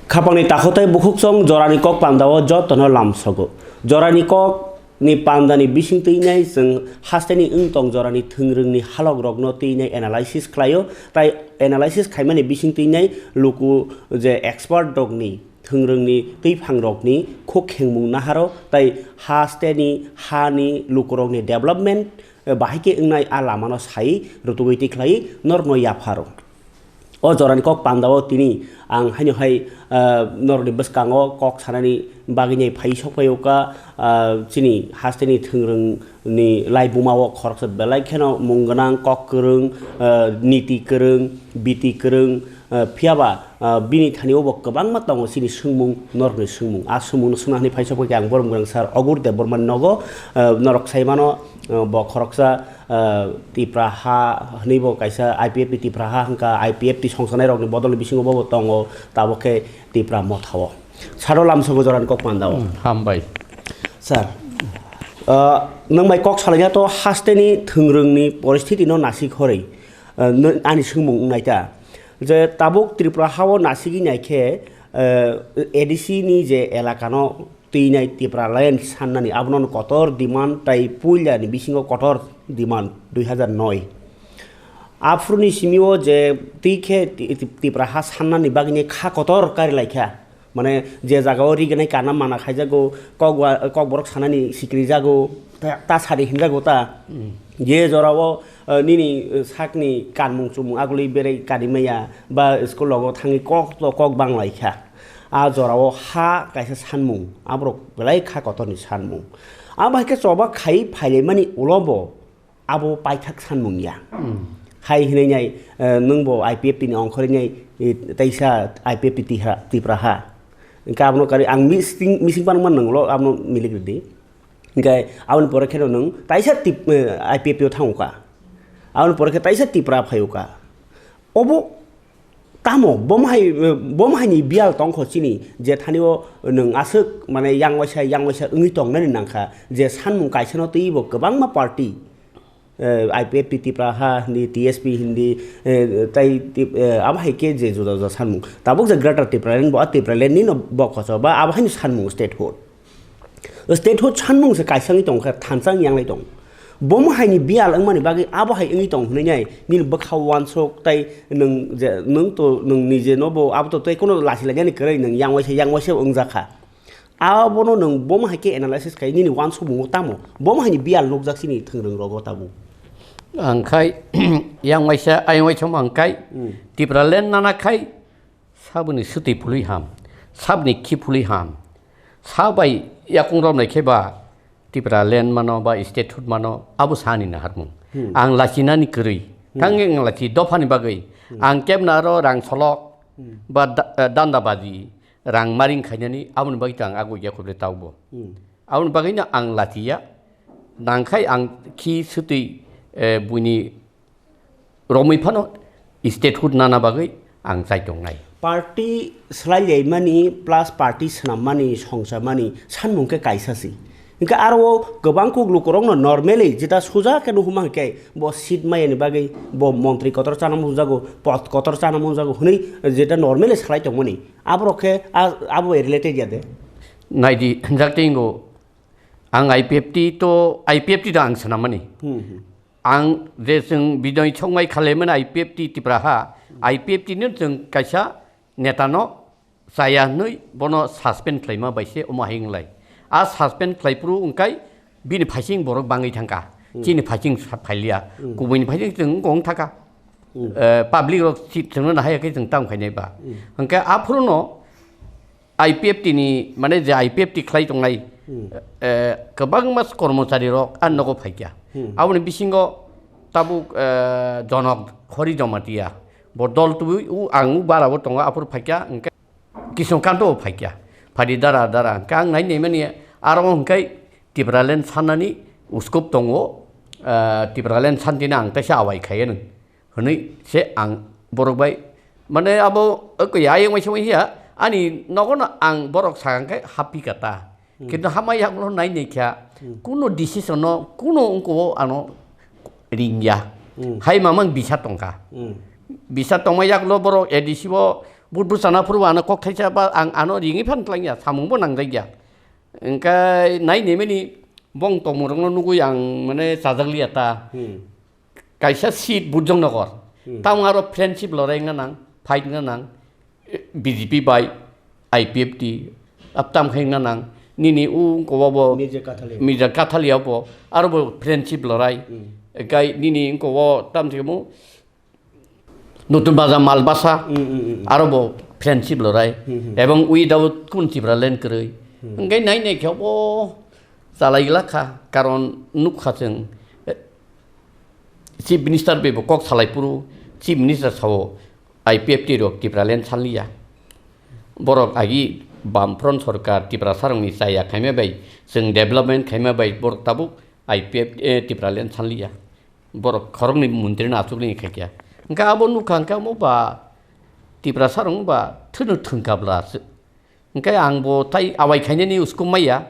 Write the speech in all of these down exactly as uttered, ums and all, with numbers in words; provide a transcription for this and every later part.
Khapangni takhotai bukhukchong jorani kok pandao jotono lamsogo. Jorani kok ni pandani bising twinai chwng hasteni wngtong jorani thwngrwngni halokrokno twinai analysis khlaio, tai analysis khaimani bising twinai luku je expert rokni thwngrwngni twiphangrokni khuk khengmung naharo tai hasteni hani lukurokni development, eh, bahai khe wngnai a lamano sai rwtugwi tikhlai norokno yapharo. O jorani kok pandao tini ang haino hai, ah, norokni bwskango kok sanani bagwi nai phai sok phaio ka, ah, chini hasteni thwngrwngni laibuma o khoroksa belai kheno mung gwnang, kok kwrwng, ah, niti kwrwng, biti kwrwng, ah, phiyaba, ah, bini thani o bo kwbangma tongo chini swngmung, norokni swngmung. A swngmungno swngna hwnwi phai sok phaikhe ang borom gwnang sir Ogur Debbarmani nogo, ah, norok sai mano, ah, bo khoroksa, ah, Tipra ha hwnwi bo kaisa I P F T Tipra ha hwnka, I P F T songsanai rokni bodolni bisingo bo bo tongo, tabok khe Tipra mothao. Saro lamsogo jorani kok pandao. Hmm, hambai. Sir, ah, nwng bai kok salaina to hasteni thwngrwngni poristiti no nasik horwi, ah, nw-, ani swngmung wngnai ta. Je tabuk Tripura hao nasigwi nai khe, ah, A D C ni je elaka no twinai Tipraland sannani abono kotor demand tai puilani bisingo kotor demand dui hazar noi. Aphuruni simio je twi khe Ti-, Ti-, Tipra ha sannani bagwini kha kotor kari laikha. Mane je jagao rignai kana mana khaijago, kok wa-, kok borok sanani sikri jago, ta, ta sari hinjago ta. Hmm. Je jorao, eh, nini, eh, sakni kanmung chumung agulwi berai kani maya ba school logo thangwi kok to kok bang laikha. A jorao ha kaisa sanmung, aborok belai kha kotorni sanmung. Abo hai khe choba khai phailaimani ulo bo abo paithak sanmung ya. Hmm. Hai hinwi nai, eh, nwng bo I P F T ni ongkhorwi nai, eh, taisa I P F T Tihra-, Tipra ha. Hwnkhe abono kari ang mising, mising panwng man nanglo abono milik rwdi. Hwnkhe aboni pore kheno nwng taisa tip-, eh, I P F T o thango ka. Aboni pore khe taisa Tipra phaio ka. Obo tamo, bom hai, bom haini biyal tongkho chini, je thani o nwng aswk, mane, yang waisa, yang waisa wngwi tongnani nangkha, je sanmung kaisano twibo kwbangma party, eh, I P F T Tipra ha hindi, T S P hindi, eh, tai tip-, eh, abo hai khe je juda juda sanmung. Tabuk je Greater Tipraland bo, a Tipraland nino bokhoso ba abo haino sanmung statehood. Statehood sanmung se kaisa wngwi tong khe thansa wngya wngwi tong. Bomo haini biyal wngmani bagwi abo hai wngwi tong hwnwi nai nini bwkha wansuk tai nwng je nwng to nwng nije no bo abo to tei kono lachi lainani kwrwi nwng yang waisa yang waisa wngjak kha. Abono nwng bomo hai khe analysis khai nini wansukmungo tamo bomo haini biyal nukjak chini thwngrwng rogo tabuk. Ang khai yang waisa ayang waisa wng khai Hmm. Tipraland nana khai Saboni swtwi phului ham, saboni khi phului ham. Sa bai yakung romnai khe ba Tipraland mano ba statehood mano, abo sani naharmung. Hmm. Ang lachinani kwrwi. Hmm. Tangwi ang lachi dophani bagwi. Hmm. Ang kebna aro rang solok Hmm. ba da-, eh, danda baji rang maring khainani aboni bagwi to ang ago yakhuble taubo. Hmm. Aboni bagwino ang lachiya. Nangkhai ang khi swtwi, eh, buini romwi phano statehood nana bagwi ang chai tongnai. Party swlailaimani plus party swnammani songchamani sanmung khe kaisa si. Hwnkhe aro o kwbang kuk lukurokno normally jeta suja khe nuhuma hwnkhe bo seat mayani bagwi bo montri kotor chana munjago, pod kotor chana munjago hwnwi jeta normally swlai tongmani. Aborok khe a-, abo bai related ya de? Naidi, hwnjak tei wngo, ang I P F T to, I P F T to ang swnammani. Hmm, hmm. Ang je chwng bidoi chongmai khalaimani I P F T Tipra ha, I P F T no chwng kaisa neta no chaya hwnwi bono suspend khlaima bai se omo hai wnglai. A suspend khlai phuru wngkai bini phaising borok bangwi thangkha. Hmm. Chini phaising sa-, phailiya. Hmm. Kubuini phaising chwng wng thaka. Hmm. Eh, public rok si-, chwngno nahaya khe chwng tamo khainai ba. Hmm. Hwnkhe aphuru no I P F T ni, mane je I P F T khlai tongnai, Hmm. eh, kwbangma kormochari rok a nogo phaikya. Hmm. Aboni bisingo tabuk, eh, Jonok Hori Jamatia. Bo dol tubui u ang u bara bo tongo aphuru phaikya, hwnkhe Kisong Kanto bo phaikya. Phadi dara dara, hwnkhe ang nai naimani aro hwnkhe Tipraland sannani uskup tongo, eh, Tipraland santino ang teisa awai khaiyano. Hwnwi se ang borok bai, mane, abo, oko ya, ayang waisa waisa ya, ani nogo no ang borok sakang khe haphi kata. Hmm. Kintu hama yaklo nai nai kha, Hmm. Kuno decision no, kuno wngko ano ringya. Hmm. Hai mamang bisa tongkha. Hmm. Bisa tongma yaklo borok A D C bo But bwsana phuru ano kok thaisa ba ang ano ringwi phan tlangya, samung bo nangjak ya. Hwnkhe nai nemani bong tongmung rokno nugwi ang mane chajak liya ta. Hmm. Kaisa seat Burjong Nogor. Hmm. Tamo aro friendship lorai wngna nang, fight wngna nang, B J P bai I P F T, ap tam khai wngna nang. Nini u ko bo Mirza Kathalia. Mirza Kathalia bo, aro bo friendship lorai. Hmm. Kai nini ko bo tam thimo Nutun Bazar Malbasa, Hmm, hmm, hmm, hmm. Aro bo friendship lorai. Hmm, hmm. Ebong without kun Tipraland kwrwi. Hmm. Hwnkhe nai nai khe bo chalai gla kha, karon nuk kha chwng. Chief Minister bai bo kok salai phuru, Chief Minister sao I P F T rok Tipraland sanliya. Borok agi Bamfront sorkar Tiprasa rokni chaya khaima bai, chwng development khaima bai borok tabuk I P F T, eh, Tipraland sanliya. Borok khoroknwi montri no achuknwi khaikha. Hwnkhe abo nukha hwnkhe omo ba Tiprasa rok ba thwno thwngkha bla se. Hwnkhe ang bo tai awai khainani usuk maya.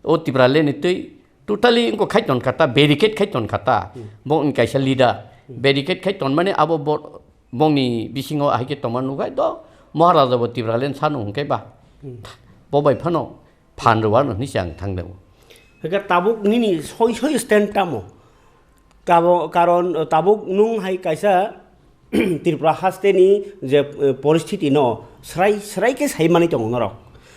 O Tipraland ni twi totally wngkha khai ton kha ta, barricade khai ton kha ta. Hmm. Bo wng kaisa leader. Hmm. Barricade khai ton mani abo bo, bongni bisingo hai khe tongma nukha do Maharaja bo Tipraland sano hwnkhe ba. Hmm. Bo bai phano phan rwano hwnwi se ang thangdao. Hwnkhe tabuk nini soi soi stand tamo? Tabo, karon, eh, tabuk nung hai kaisa Tripura hasteni je, eh, poristiti no srai, srai khe sai manwi tongo norok.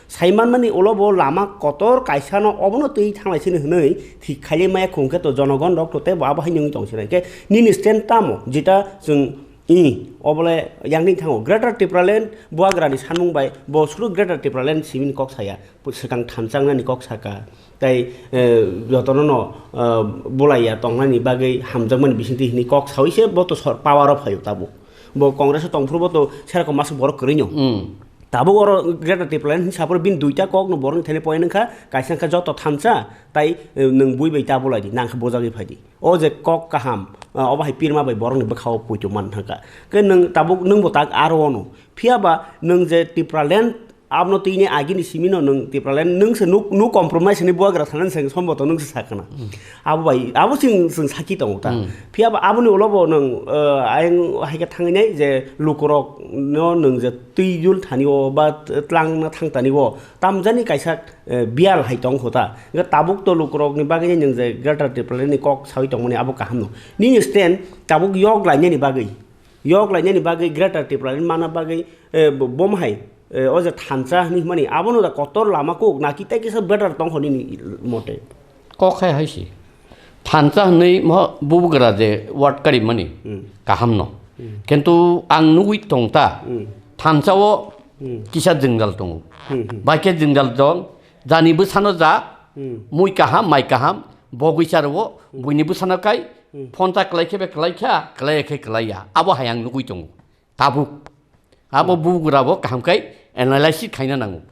Sai manmani ulo bo lama kotor kaisa no obono twi thanglai sini hwnwi thik khaile maya khung khe to jonogon rok to tei bo abo hai nungwi tong sinai khe nini stand tamo jeta chwng i obole yang nini thango Greater Tipraland buagrani sanmung bai bo suru Greater Tipraland simini kok saya. Swkang thansa wngnani kok saka, tei, eh, jotono no, eh, bulaiya tongnani bagwi hamjakmani bisingtwi hwnwi kok saui se bo to sor-, power o phaio tabuk. Bo Congress o tongphuru bo to serokom masa borok kwrwi no. Hmm. Tabuk oro Greater Tipraland hwnwi saphuru bini duita kok no borokni thani point wngkha, kaisa wngkha joto thansa, tai, eh, nwng bui bai ta bulai di, nang khe bojagwi phai di. O je kok kaham, ah, obo hai pirma bai borokni bwkha o poito man thangkha. Khe nwng tabuk nwng bo tak aro ono. Phiya ba nwng je Tipraland Abno tini agini simino nwng Tipraland nwng se nuk, nuk compromise ni buagra sanani se somboto nwng se sakana. Hmm. Abo bai, abo sing, sing saki tongo ta. Hmm. Phiya ba aboni ulo bo nwng, eh, ayang hai khe thangwi nai je lukurok no nwng je twi jul thani o ba tlang na thang tani o tamjani kaisa, eh, bial hai tong kho ta. Ga tabuk to lukurok ni bagwi nwng je Greater Tipraland ni kok sawi tongmani abo kaham no. Nini stand tabuk yok lainani bagwi. Yok lainani bagwi Greater Tipraland mana bagwi, eh, bo-, bom hai. Eh, o je thansa hwnwi hwnmani, abono da kotor lama kuk, naki tei kisa better tong hwnwi ni mote. Kok hai hai si. Thansa hwnwi mo bubugra je word karimani, Hmm. kaham no. Hmm. Kintu ang nugwi tong ta, Hmm. thansa o Hmm. kisa jwngjal tongo. Hmm, hmm. Bai khe jwngjal dong, jani bwsano ja, Hmm. mui kaham, mai kaham, bogwi charo o, Hmm. buini bwsano kai, Hmm. phone ta klai khe be klai kha, klai khe klai ya. Abo hai ang nugwi tongo. Tabuk. Abo Hmm. bubugra bo kaham khai analysis khaina nango.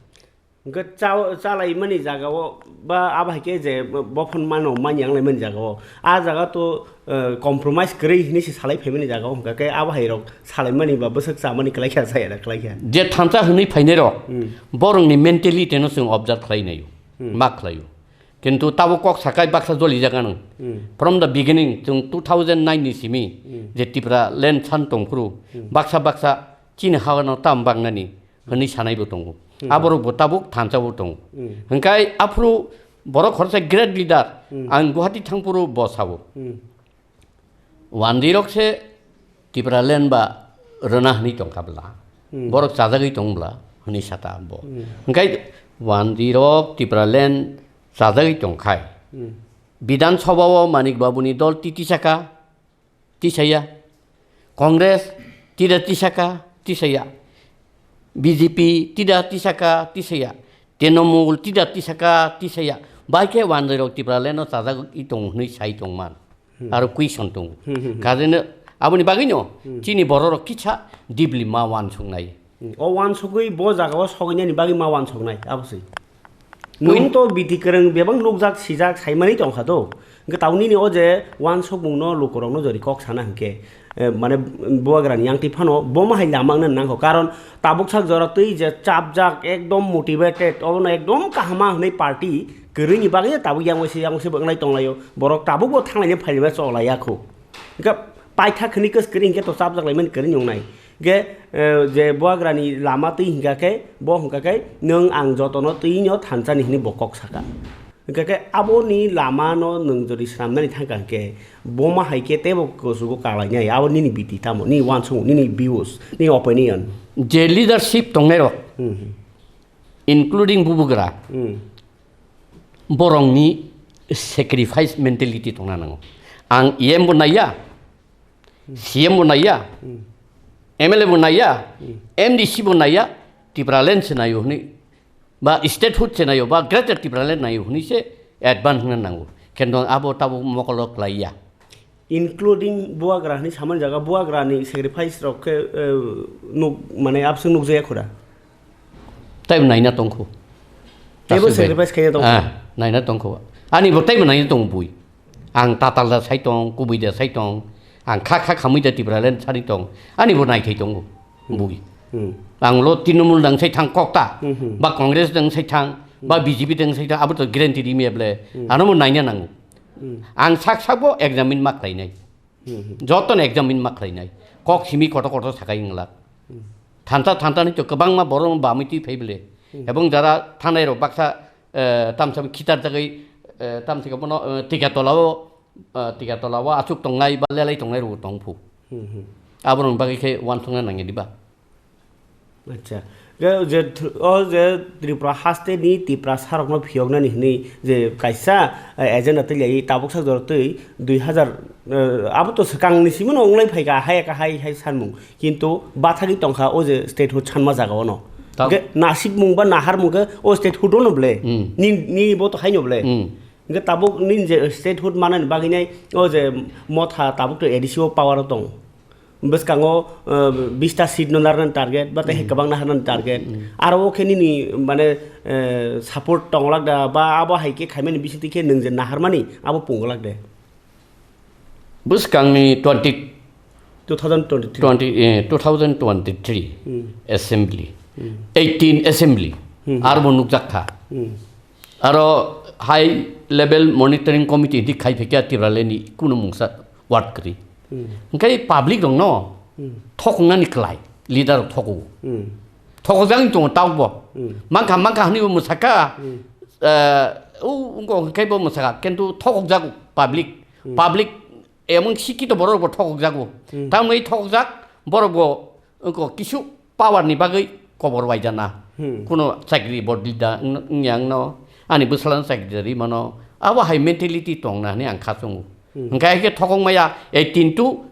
Hwnkhe cha-, chalaimani jagao ba abo hai khe je bophon mano manya wnglaimani jagao. A jaga to, eh, compromise kwrwi hinwi se salai phaimani jagao hwnkha khe abo hai rok salaimani ba bwswk chamani kwlai kha, chaya da kwlai kha. Je thansa hwnwi phainai rok, Hmm. borokni mentality no chwng observe khlai naio, Hmm. ma khlaio. Kintu tabuk kok sakai baksa jolijak anw. Hmm. From the beginning, chwng two thousand nine ni simi Hmm. je Tipraland san tongphuru, Hmm. baksa baksa chini hano tam bangnani hwnwi sanaibo tongo. Hmm. Aborokbo tabuk thansa bo tongo. Hmm. Hwnkhe aphuru borok khoroksa great leader, Hmm. ang Guwahati thangphuru bo sabo. Hmm. Wandirok se Tipraland ba rwna hwnwi tongkha bwla. Hmm. Borok chajagwi tong bwla hwnwi sata bo. Hmm. Hwnkhe wandirok Tipraland chajagwi tongkhai. Hmm. Bidhan Sabha o Manik Babu ni dol titi saka, tisaya. Congress tida tisaka, tisaya. B J P tida tisaka, tisaya. Trinamool tida tisaka, tisaya. Bai khe wandirok Tipraland no chajagwi tong hwnwi sai tongman. Hmm. Aro question tongo. Hmm, hmm, hmm. Kajeno aboni bagwino Hmm. chini bororok kisa deeply ma wansuknai. Hmm. O wansugwi bo jagao soginani bagwi ma wansuknai, abo se. Nwng Win- to biti kwrwng bebak nukjak, sijak, saimani tongkha do. Hwnkhe tamo nini o je wansukmungno lukurokno jori kok sana hwnkhe, eh, mane bubagrani yang twi phano bo ma hai lama wngna nangkho. Karon tabuk sak jora twi je chapjak, ekdom motivated, obono ekdom kahama hwnwi party kwrwini bagwi tabuk yang waisa, yang waisa bo wnglai tonglaio. Borok tabukbo thanglaina phailaiba cholaiya kho. Hwnkhe paithak hwnwi kwskwrwi hwnkhe to chapjak laimani kwrwini wngnai. Hingke, eh, je buagrani lama twi hingka khe, bo hingka khe, nwng ang jotono twi no thansa ni hwnwi bo kok saka. Hingka khe aboni lama no nwng jodi swnamnani thangka hingke, bo ma hai khe teibo kuchugo kalainai, abo nini biti tamo, nini uansukmung, nini views, nini opinion. Je leadership tongnai rok, Hmm, hmm. Including bubugra, Hmm. borokni sacrifice mentality tongna nango. Ang E M bo naiya, Hmm. C M bo naiya, Hmm. M L A bo naiya, Hmm. M D C bo naiya, Tipraland se naio hwnwi, ba statehood se naio, ba Greater Tipraland naio hwnwi se advance wngna nango. Kendo abo tabuk mokolo klaiya. Including buagra hwnwi samani jaga, buagrani sacrifice rok khe, eh, nuk, mane abswng nukjakya khura? Taibo naina tongkho. Taibo Aswk bai. Sacrifice khaina tongkho. Ah, naina tongkho. Ani bo taibo naina tongo bui. Ang tatal da sai tong, kubui da sai tong. Ang kha kha khamui da Tipraland sani tong. Ani bo naithai tongo Hmm. bui. Hmm. Ang lo Trinamool dang sai thang kok ta. Hmm, hmm. Ba Congress dang sai thang. Ba Hmm. B J P dang sai thang. Abo to guarantee ri me ble. Hmm. Ano mo naina nango. Hmm. Ang sak sak bo examine ma khlainai. Hmm, hmm. Joto no examine ma khlainai. Kok simi kotor kotor sakai wngla. Hmm. Thanta thanta ni to kwbangma borok no bamwi twi phai bele. Hmm. Ebong jara thanai rok baksa, eh, tamsa khitar jagwi, eh, tamsa bono, eh, tika tola o, eh, tika tola o achuk tongnai ba lelai tongnai rok tong phu. Hmm, hmm. Abo rok bagwi khe uansukna nangya diba? Acha. Ge-, je th-, o je Tripura haste ni Tiprasa rok no phiyoknani hwnwi je kaisa, eh, agenda twi lai tabuk sak jora twi dui hazar, eh, abo to swkang ni simi no wnglai phaikha, hai ka hai, hai sanmung. Kintu bathagwi tongkha o je statehood sanma jaga o no. Tab- Ge nasikmung ba naharmung khe o statehood o no ble. Hmm. Ni, ni bo to hai no ble. Hmm. Hingke tabuk nini je statehood manani bagwi nai o je motha tabuk to A D C o power o tong. Bwskango, eh, bista seat no narnani target, ba tei hai Hmm. kwbang naharnani target. Hmm. Aro o khe nini mane, eh, support tongolak da, ba abo hai khe khaimani bisingtwi khe nwng je naharmani abo pungolak de. Bwskangni twenty Two thousand twenty-three. twenty, eh, two thousand twenty-three Hmm. assembly, Hmm. eighteen assembly, Hmm. arbo nukjak kha. Hmm. Aro high level monitoring committee di khai phekya Tipraland ni kunu mungsa ward kwrwi. Hmm. Hingke public rok no Hmm. thoknani kwlai leader rok thogo. Hmm. Thokjak wng tongo taubo. Hmm. Mangkha, mangkha hwnwi bo mwsaka, Hmm. eh, u, wngkha hwnkhe bo mwsaka, kintu thokjak public, Hmm. public emon sikito borok bo thokjak o. Hmm. Tamoni thokjak borok bo wngkha kisu power ni bagwi kobor waijana. Hmm. Kuno chakri bodli da wng-, wngya wngno, ani bwsala chakri da ri mano. Abo hai mentality tongna hwnwi ang kha chwngo. Hmm. Hwnkhe hai khe thokong maya eighteen to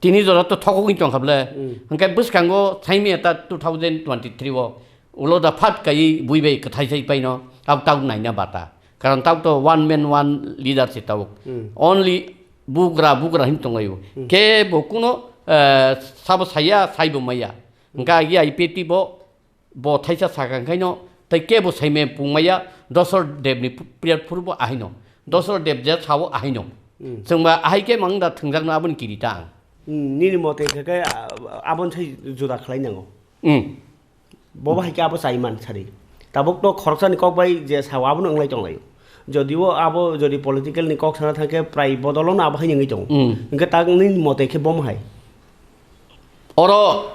Tini jora to thokogwi tongkha ble. Hmm. Hwnkhe bwskango saimanya ta two thousand twenty-three o ulo da phat kaiwi bui bai kwthai sai paino abo tabuk naina bata. Karon tabuk to one man one leader se tabuk. Hmm. Only bugra bugra hin tonglaio. Hmm. Kebo kuno, eh, sabo saya saibo maya. Hmm. Hwnkhe agi I P T bo Bo thaisa sakha hwnkhaino, tei kebo saimaya pungmaya Dosor Debni pu-, prayer phuru bo ahaino. Dosor Deb je sao ahaino. Hmm. Chwngba ahai khe mang da thwngjakno aboni kirita ang. Hmm, nini mote khe khe, a-, aboni sai juda khlai nango. Hmm. Bo bahai khe abo chai man sari. Tabuk to khoroksani kok bai je sao abono wnglai tonglaio. Jodio abo jodi political ni kok sana thangkhe prai bodolono abo hai wngwi tongo. Hmm. Hwnkhe tak nini mote khe bo hai. Oro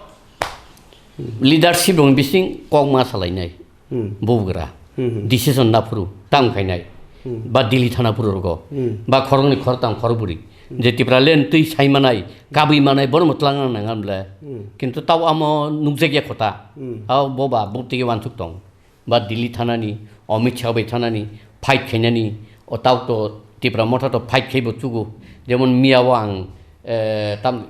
leadership rokni bising kok ma salainai Hmm. bubagra Hmm, hmm. decision naphuru tang khainai Hmm. ba Delhi thana phuru rogo Hmm. ba khoroknwi khoroktham khorokbwrwi Hmm. je Tipraland twi sai manai kabwi manai bono mwtlang nang nang ble Hmm. kintu tao amo nukjakya khota Hmm. abo bo ba bukti wansuk tong ba Delhi thanani Amit Shah bai thanani fight khainani o tao to Tipra Motha to fight khaibo chugo jemon miya o ang eh, tam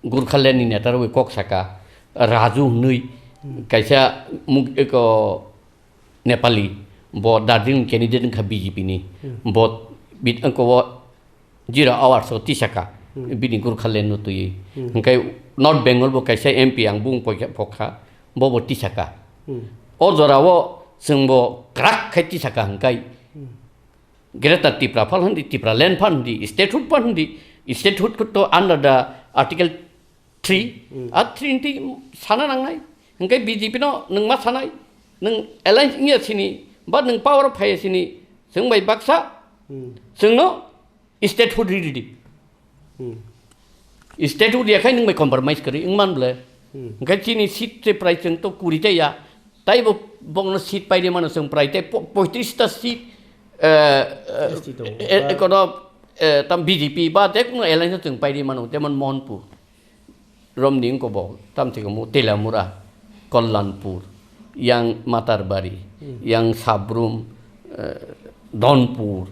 Gurkhaland ni neta rokni kok saka, Raju hwnwi Hmm. kaisa muk-, eko Nepali, bo Darjeeling candidate wngkha B J P ni, Hmm. bo bit-, eko o Zero Hours o tisaka, Hmm. bini Gurkhaland no twiwi. Hmm. Hwnkhe North Bengal bo kaisa M P ang bung pokha, pokha, bo bo tisaka. Hmm. O jora o chwng bo kwrak khai tisaka hwnkhe, Hmm. Greater Tipra phal hindi, Tipraland phal hindi, statehood phal hindi, statehood khe to under the Article three, Hmm. a three hindi sana nangnai. Hwnkhe B J P no nwng ma sanai, nwng alliance wngya sini, ba nwng power o phaiya sini, chwng bai baksa, Hmm. chwngno statehood ri ridi. Hmm. Statehood ya khai nwng bai compromise kwrwi wng man ble. Hmm. Hwnkhe chini seat se prai chwng to kuri tei ya. Taibo bongno seat paidi mano chwng prai tei po-, poitris ta seat, eh, eh, S T tongo. Eh, eh, kono, eh, tam B J P ba te kono alliance chwng paidi mano, jemon Mohanpur, romni wngkobok, tam thikamo Telamura, Kalyanpur, yang Matarbari, Hmm. yang Sabrum, eh, Donpur,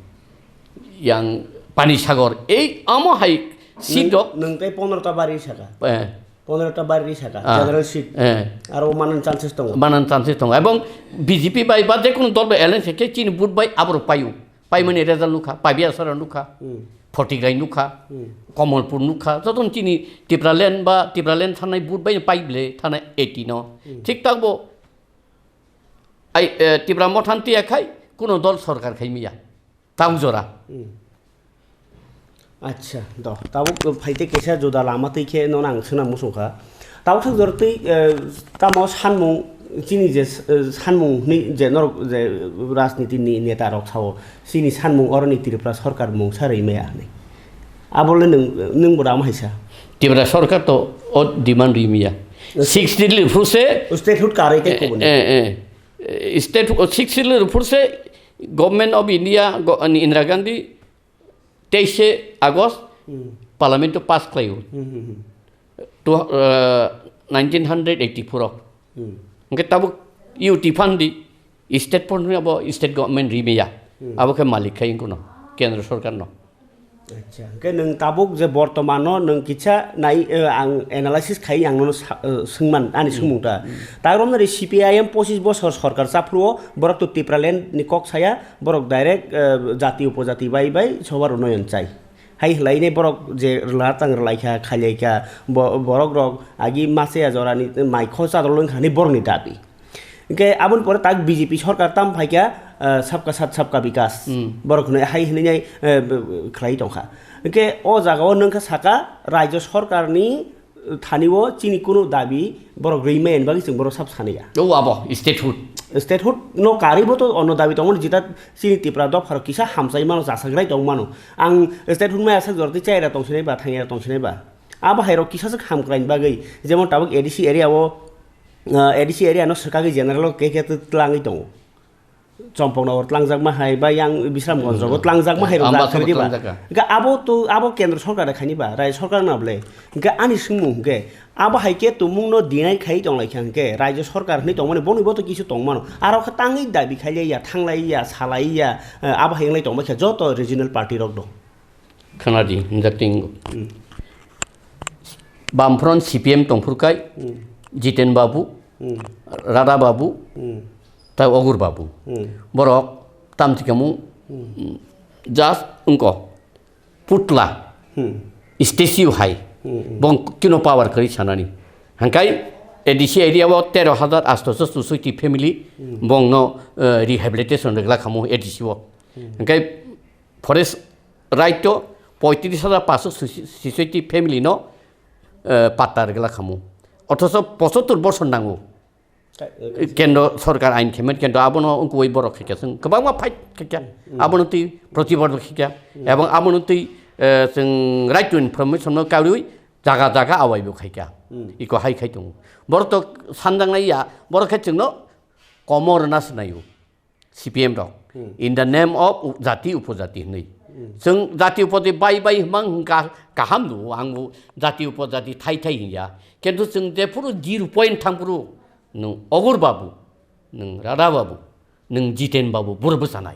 yang Panisagar. Ei amo hai seat Nwng, rok. Nwng tei pondro ta bari saka. Eh. Pondro ta bari saka, Ah. General seat. Eh. Aro manan chances tongo. Manan chances tongo. Ebong B J P bai ba je kono dol bai alliance khe chini vote bai aboro paio. Paimani result nukha, paibiya sara nukha. Hmm. Photograi nukha, Hmm. Kamalpur nukha. Joton chini Tipraland ba Tipraland thanai vote bai paible thanai eighty no. Hmm. Thik tak bo ai, eh, Tipra Motha twiya khai kono dol sorkar khai miya. Tang jora. Hmm. Acha, do. Tabuk phaite kesa juda lama twi khe nono ang swna muchung kha. Tabuk thang jora twi, eh, tamo sanmung chini je, eh, sanmung hwnwi je norok je rajniti ni neta rok sao, chini sanmung oroni Tripura sarkar mungsa rwi maya hwnwi. Abole nwng, nwng bo rama hai sa. Tripura sarkar to o demand rwi maya. Yes. Six Schedule phuru se Statehood karwi tei eh, kubuni. Eh, eh. Eh, state, o Sixth Schedule phuru se Government of India, go-, ani Indira Gandhi, teise August Hmm. Parliament o pass khlaio. Hmm, hmm, hmm. To, eh, nineteen hundred eighty-four o. Hmm. Hwnkhe tabuk U T fund di, state fund ni abo state government rimaya. Hmm. Abo khe malik khai wngkha no, kendra sarkar no. Acha, hwnkhe nwng tabuk je bortomano nwng kisa nai, eh, ang analysis khai ang nono sa-, eh, swngman ani Hmm. swngmung ta. Hmm. Tai romnari C P I M pochis bosor sarkar chaphuru o borok to Tipraland ni kok saya, borok direct, eh, jati upojati bai bai sobar unoyon chai. Hai hlainai borok je rwla tang rwlaikha, khailaikha, bo-, borok rok agi mase a jorani mai kho chadol wngkha hinwi borokni dabi. Hwnkhe aboni pore tak B J P sarkar tam phaikha, eh, sabka sath sabka bikas. Hmm. Borok hwnwi hai hwnwi nai, eh, b-, b-, khlai tongkha. Hwnkhe o jagao nwngkha saka rajyo sarkarni thani o chini kunu dabi borok rwi maya ni bagwi chwng borok sab saniya. O abo statehood. Statehood no karwi bo to ono dabi tongmani jeta chini Tipra dopha rok kisa hamchai mano chasagrai tong mano. Ang statehood maya sak jora tei chaira tong sinai ba thangya tong sinai ba. Abo hai rok kisa swk hamkrai ni bagwi jemon tabuk A D C area o, ah, A D C area no swkagwi general o keke twlangwi tongo. Chompoknagar tlangjakma hai ba yang Bisramganj rogo tlangjakma hai rok Ambasa jakha diba? Tlangjakha. Hingke abo to, abo kendro sarkar khaini ba, rajyo sarkar na bole. Hingke ani swngmung hingke abo hai khe tumung no deny khai tong lai kha hingke rajyo sarkar hinui tong mani boni bo to kisu tong mano. Aro khe tangwi dabi khai lai ya, thang lai ya, sa lai ya, eh, abo hai wng lai tong bai kha joto regional party rok do. Khwnadi, hinjak tingo. Hmm. Bamfront C P M tongphuru kai, Hmm. Jiten Babu, Hmm. Rada Babu, Hmm. tai Ogur Babu. Hmm. Borok tamchikamo, Hmm. just wngko putla, Hmm. statue hai, Hmm, hmm. bong kino power kwrwi sanani. Hangkai A D C area o tero hajar astoso susui ti family Hmm. bongno, eh, rehabilitation rwgla khamo A D C o. Hmm. Hangkai Forest right to poitris hajar paso sisoi ti family no, eh, patta rwgla khamo. Othoso pochottor bosor nango. Ka-, eh, Kendro sorkar ain khemet kento abono ungkui borok khaikha chwng kwbangma fight khaikha. Hmm. Abono twi protibad khaikha. Hmm. Ebong abono twi, eh, chwng right to information no karwi jaga jaga awai bo khaikha. Hmm. Iko hai khai tongo. Borok to sanjang nai ya, borok khe chwngno komor na sinaio. C P M rok, Hmm. in the name of u-, jati upojati hinwi. Hmm. Chwng jati upojati bai bai hwmang hwnkha kaham nugo, ang bo jati upojati thai thai hinya. Kintu chwng jephuru zero point thangphuru, nwng Ogur Babu, nwng Rada Babu, nwng Jiten Babu, buro bwchanai.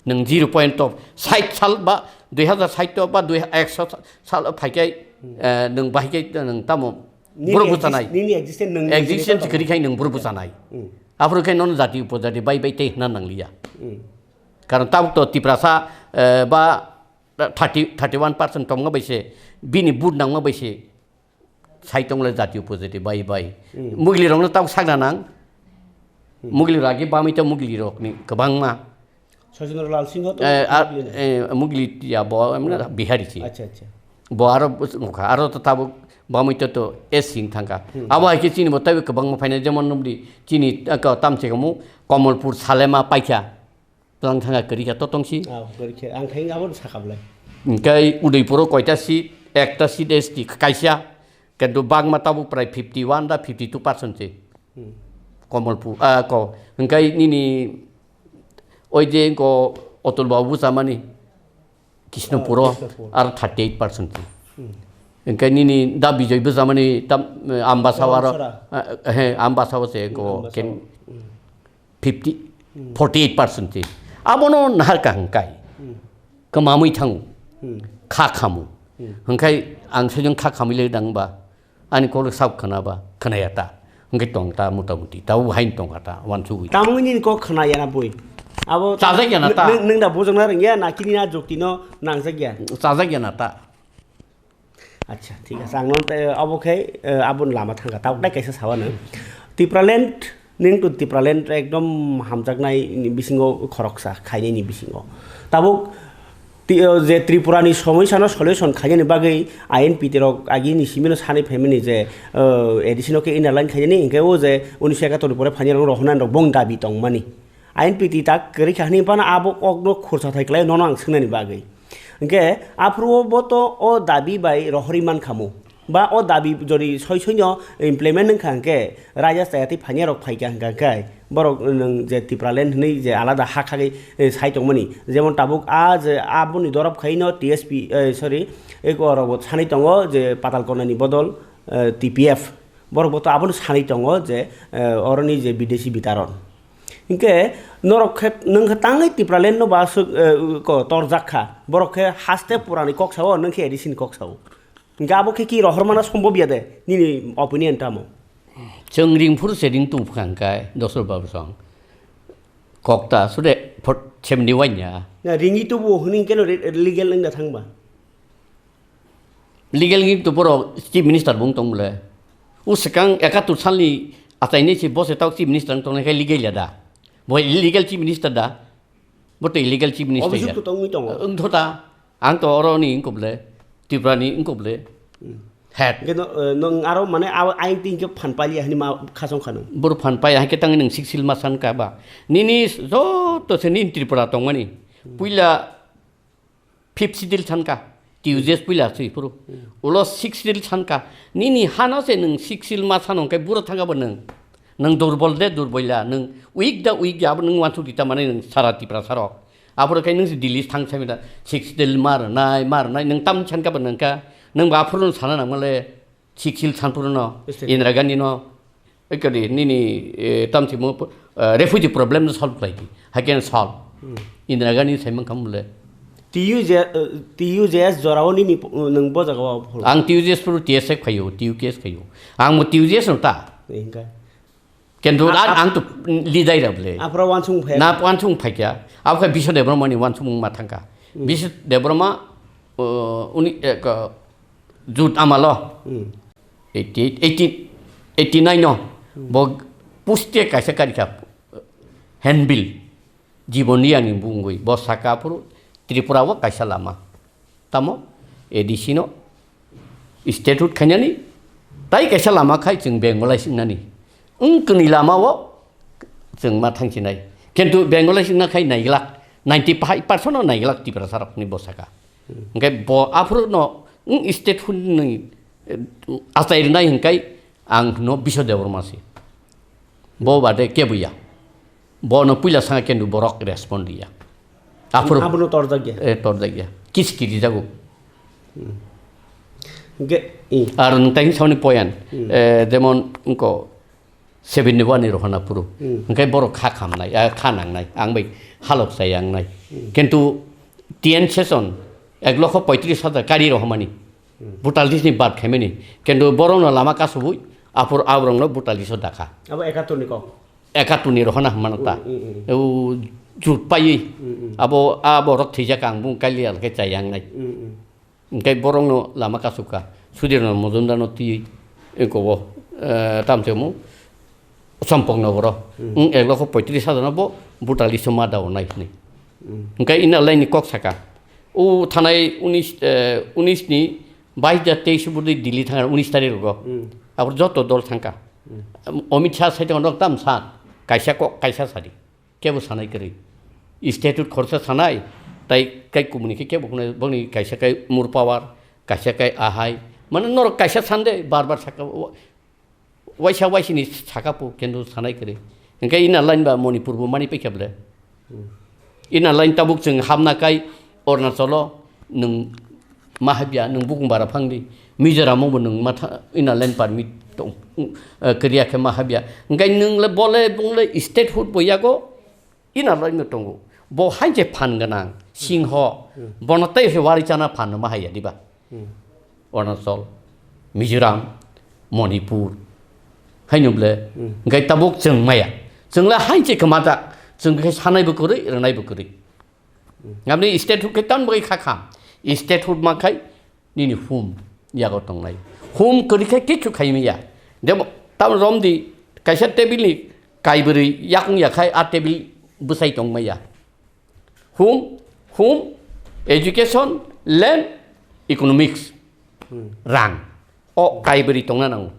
Nwng zero point of sait sal ba dui hazar sait ba dui, ekso sal phaikai, Hmm. eh, nwng bahaikai nwng tamo Nini buro exist-, bwchanai. Nini existence nwng Existence nini kwrwi khai nwng buro bwchanai. Hmm. Aphuru khe nono jati upojati bai bai tei hwnna nangliya. Hmm. Karon tabuk to Tiprasa, eh, ba thirty, thirty one percent tongma bai se, bini vote nangma bai se, sai tongle jati upojati bai bai. Hmm. Mugli rokno tabuk sakna nang. Hmm. Mugli rok agi bamwi to mugli rokni kwbangma. Sachindralal Singho to Eh, ar, mugli no. Eh, mugli ya bo, em, Bihari si. Acha, acha. Bo aro bus-, mukha, aro to tabuk bamwi to, to S Singh thangkha. Hmm. Abo hai khe chini bo taibo kwbangma phainai, jemon nukdi chini, eh, ko-, tamchikamo Kamalpur Salema paikha. Tlang thangkha kwrwi kha to tongsi. Ah, kwrwi kha. Ang khai abo sakha bwlai. Hingkai Udaipuro koita seat, ekta seat S T kaisa. Kintu bangma tabuk prai fifty one da fifty two percent se. Hmm. Komolpur, ah, ko, hingkai nini oi je ko Atul Babu chamani Kishnopuro, ah, Kishnopur, ar thirty eight percent se. Hmm. Hingkai nini da Bijoy bo chamani tam, Ambasao aro, Ramsara, ah, he, Ambasao se ko Ambasao, ken hmm, fifty, hmm, forty eight percent se. Abono nahar ka hingkai. Hmm. Kwmamwi thango. Hmm. Kha khamu. Hmm. Hingkai ang sejong kha khamwi le dangba. Ani kok sak khana ba, khana ya ta. Hingke tong ta, mota muti. Tabo hai tong ta, wansugwi. Tamungni kok khana ya na bui. Abo chajak ya na ta. Nwng, nwng da bujang na rengya, na kini na jokti no nangjak ya. Chajak ya na ta. Acha, thik ase. Ang no te abo khe, eh, abon lama thangka. Tabuk dai kaisa sawa no. Tipraland, ning to Tipraland ekdom hamjaknai ni bisingo khoroksa, khainai ni bisingo. Tabuk Ti-, o, je Tripura ni somosya no solution khainani bagwi I N P T rok agini simi no sanwi phaimani je, o, A D C no khe inner line khainani, hinkhe o je unisho ekator ni pore phainai rok rohornani rok bong dabi tongmani. I N P T ta kwrwi kha hwnwi phano abo kok no khursa thai kwlai nono ang swngnani bagwi. Hinkhe aphuru o bo to o dabi bai rohorwi man khamu. Ba o dabi jodi soi soino implement wngkha hwnkhe, raja chaya tei phaniya rok phaikha hwnkha hwnkhe, borok nwng je Tipraland hwnwi je alada ha khagwi, eh, sai tongmani, jemon tabuk a je aboni dorop khaino T S P, eh, sorry, eko rokbo sanwi tongo je Patalkona ni bodol, eh, T P F, borokbo to abono sanwi tongo je, eh, oroni je bidesi bitaron. Hinkhe norok khe, nwng khe tangwi Tipraland no ba aswk, eh, ko torjak kha, borok khe haste purani kok sao, nwng khe A D C ni kok sao. Hingke abo khe ki rohormana sombob ya de, nini opinion tamo? Chwng ringphuru se ring tong phang khe, Dosor Babu song. Kokta, sude, phot, chemni wanya. Na, ringwi tubu hwnwi keno re-, legal wngna thangba? Legal wngwi to borok Chief Minister bung tong bole. O swkang ekatur salni achaini se bose tau Chief Minister wng tongnai khe legal ya da? Bo illegal Chief Minister da? Bo to illegal Chief Minister ya. Obisuk to tongwi tongo. Wng tho ta. Ang to oro ni wngkop le, Tripura ni wngkop le. Hmm. Het. Hingke no, eh, nwng aro mane abo ain tin khe phan pali hani ma khasong khano. Boro phan pai, hai khe tangwi nwng six seal ma san ka ba. Nini joto se nini Tripura tongmani. Hmm. Puila fifth schedule san ka. T U J S puila swi phuru. Hmm. Ulo six seal san ka. Nini hano se nwng six seal ma sano khe buro thanga bo nwng. Nwng durbol de durboila, nwng weak da weak ya, abo nwng wansuk di ta mane nwng sara Tiprasa rok. Abo rok khe nwng se Delhi thang sai da six seal ma rwnai, ma rwnai, nwng tam san ka bo nwng ka. Nwng ba phuru sana nang male six seal san phuru no, State. Indira Gandhi no. Ekadi nini, eh, tam simo, eh, refugee problem no solve khlai di. Hai khe solve. Hmm. Indira Gandhi sai mang kam le. T U J, eh, T U J S jorao nini po-, nwng bo jaga o pholo. Ang T U J S phuru T S F khayo, T U K S khayo. Ang bo T U J S no ta. Hingka. Kintu a-, ar a-, ang to lidai rab le. Aphra wansung phai. Na wansung phai kya. Abo khe Biswa Debbarma ni wansung ma thangka. Hmm. Biswa Debbarma, uh, uni, eh, ka, jut amalo. Hmm. Eighty eight, eighty, eighty nine no. Hmm. Bo puste kaisa karika handbill. Jibon Riang ni bungwi bo saka phuru Tripura o kaisa lama. Tamo A D C no statute khainani tai kaisa lama khai chwng Bengalai singnani. Wng kwnwi lama o chwng ma thangsinai. Kintu Bengalai singna khai naiglak, ninety five percent no naiglak Tiprasa rokni bo saka. Hwnkhe bo aphuru no wng statute ni, eh, achai rwnai hwnkhe ang hwno Biswa Debbarma se. Bo bade kebo ya. Bono puila sanga kenu borok respond ya. Aphuru abono torjak ya. Eh, torjak ya. Kis kiri jago. Hmm. Ge, i. Ar nwng tang sauni poyan. Hmm. Eh, jemon wngko seventy one ni rohana phuru. Hmm. Hwnkhe borok kha khamnai, ah, kha nangnai. Ang bai halok sai ang nai. Hmm. Kintu T N session ek lokho poitris hajar kari rohmani. Hmm. Bhutal disni bad khaimani. Kintu borokno lama kasubui, aphuru aborokno Bhutal diso dakha. Abo ekatur ni kok. Ekatur ni rohana hwnmano ta. Mm, mm, mm. O jut paiwi. Mm, mm. Abo, abo rok thwijak ang bung kalial khe chayang nai. Mm, mm. Hwnkhe borokno lama kasubkha. Sudirno Mojumdarno twi, eko bo, eh, tamchemu, Sompokno boro. Mm. Wng ek lokho poitris hajar no bo Bhutal diso ma dao nai hwnwi. Mm. Hwnkhe ina laini kok saka. O thanai unis, eh, unis ni bais da teis bwdwi Delhi thang unis tarik rogo. Mm. Abor joto dol thangkha. Mm. Amit Shah sai tongo nok tam san. Kaisa kok, kaisa sadi. Kebo sanai kwrwi. Statute khorsa sanai, tai kai kumuni khe kebo hwnwi boni kaisa kai more power, kaisa kai ahai, Mane norok kaisa sande bar bar saka, wa-, waisa waisini saka po, kendo sanai kwrwi. Hwnkhe inner line ba Manipur bo mani paikha ble. Inner line tabuk chwng hamna kai Arunachalo nwng ma habya, nwng bukung bara phangdi. Mizoram bo nwng matha inner line permit tong, eh, kwrwi ya khe ma habya. Hwnkhe nwng le bole bung le statehood bo yago inner line no tongo. Bo hainse phan gwnang, singho, bono tei se wari chana phan no ma haiya diba? Arunachal, Mizoram, Manipur. Haino ble, hwnkhe tabuk chwng maya. Chwng le hainse kwmajak, chwng khe sanaibo kwrwi, rwnaibo kwrwi. Ngabni statehood khe tamni bagwi kha kham. Statehood ma khai nini hum yago tongnai. Hum kwrwi khe kichu khai maya. Debo, tam romdi, kaisa table ni kaibrwi yakung ya khai a table bwsai tong maya. Hum, hum, education, land, economics, rang. O kaibrwi tongna nango.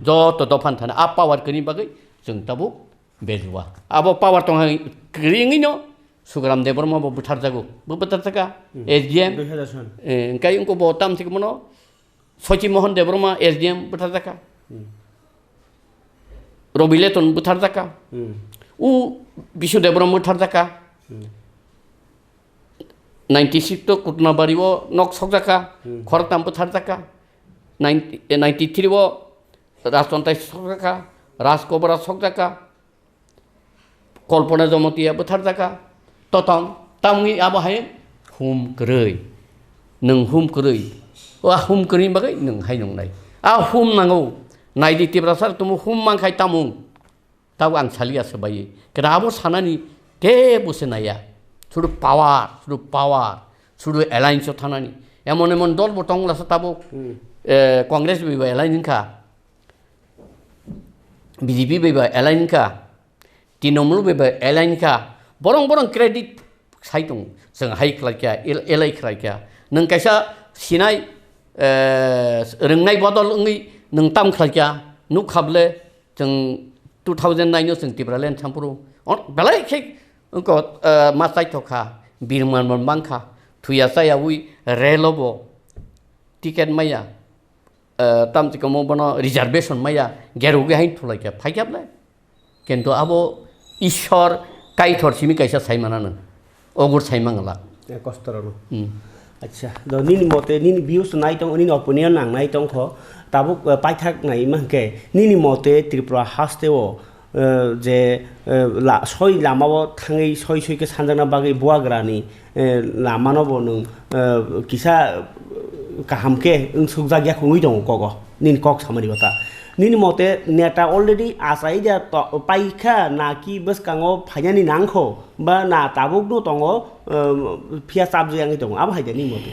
Joto dophan thani a power kwrwini bagwi chwng tabuk bejua. Abo power tong hai kwrwi wngwi no Sugaram Debbarma bo butharjago. Bo butharjaka. S D M. Dui hajar son. Eh, hwnkhe wngko bo tam thik mono Sochi Mohan Debbarma S D M butharjaka. Robi Leton butharjaka. U Bishu Debbarma butharjaka. Ninety six to Kutnabari o nok sokjaka. Khoroktam butharjaka. Ninety, eh, ninety three o Rajtontai sokjaka. Rajkobra sokjaka. Kolpona Jomotia bwtharjaka, totong, tamni abo hai hum kwrwi. Nwng hum kwrwi. O a hum kwrwi bagwi nwng hai nungnai. A hum nango. Naidi Tiprasa tumu hum mankhai tamung. Tabo ang saliya se bai. Kera abo sanani tebo se naiya. Sudu power, sudu power, sudu alliance o thanani. Emon emon dol bo tong lasa tabo, eh, Congress bai bai alliance wngkha. B J P bai ba align wngkha, Trinamool bai ba align wngkha, borong borong credit sai tongo, chwng hai khlai kha, el-, elai khlai kha. Nwng kaisa sinai, eh, rwngnai bodol wngwi nwng tam khlai kha, nuk kha ble chwng two thousand nine o chwng Tipraland thang phuru, o belai khe wngkha, eh, ma chaithok kha, birman man mang kha, thuya chayaui relo bo ticket maya. Eh, tamchikamo bono reservation maya, gerugwi hain thulaikha, phaikha ble. Kintu abo Ishwar Kaithor simi kaisa sai manano, ogur sai mangala. Eh, kostorokno. Hmm. Acha, do nini mote, nini views nai tong, nini opinion nang nai tongkho, tabuk, eh, paithak nai ma hwnkhe, nini mote Tripura hasteo eh, je, eh, la-, soi lamao thangwi soi soi khe sanjakna bagwi buagrani, eh, lamano bo nwng, eh, kisa, eh, kaham khe wngsukjak ya wngwi tongo kogo, nini kok samani kotha. Nini mote neta already achai da to-, paikha na ki bwskango phainani nangkho ba na tabukno tongo, eh, phiya chapjak wngwi tongo, abo hai da nini mote